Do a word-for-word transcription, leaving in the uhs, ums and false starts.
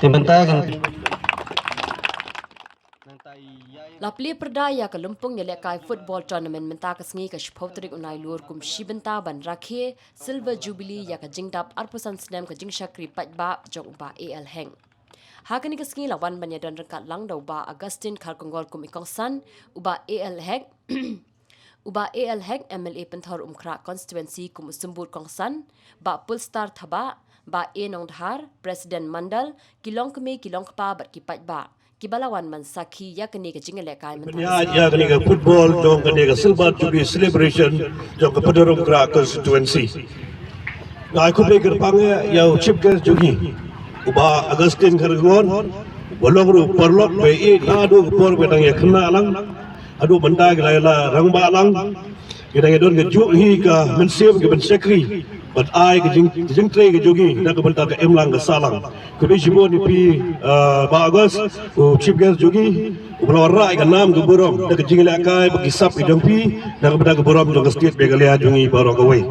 Te mynta kan La plie pyrda ïa ka lympung ïalehkai football tournament mynta ka sngi ka shiphew tarik u Nailur kum shi bynta ban rakhe Silver Jubilee ïa ka jingdap arphew san snem ka jingshakri paidbah jong u Bah A L Hek. Ha kane ka sngi la wan ban ïadon ryngkat lang da u Bah Augustine Kharkongor kum i kongsan, u Bah A L Hek, u Bah A L Hek, M L A Pynthor Umkhrah Constituency kum u symbud kongsan, Bah Pulstar Thabah, Bah A Nongdhar, President Mandal, ki longkmie ki longkpa bad ki paidbah kiba la wan ban sakhi ïa kane ka jingïalehkai mynta. Pynïaid ïa kane ka football jong kane ka Silver Jubilee Celebration jong ka Pynthor Umkhrah Constituency. Nga ai khublei kyrpang ïa u Chief Guest jong ngi, u Bah Augustine Kharkongor, ba long ruh paralok ba ïeit naduh ka por ba dang ïa khynnah lang haduh mynta ki la ïa la rangbah lang. Ki dang ïa don ka juk hi ka mynsiem ka ban shakri bad ai ka jing, jingtrei ka jong ngi na ka bynta ka imlang ka sahlang. Khublei shibun ïa phi, ah, Bah August, u Chief Guest jong ngi, uba la wanrah ïa ka nam ka burom da ka jingïalehkai bad ki sap ki jong phi na ka bynta ka burom jong ka state Meghalaya jong ngi baroh kawei.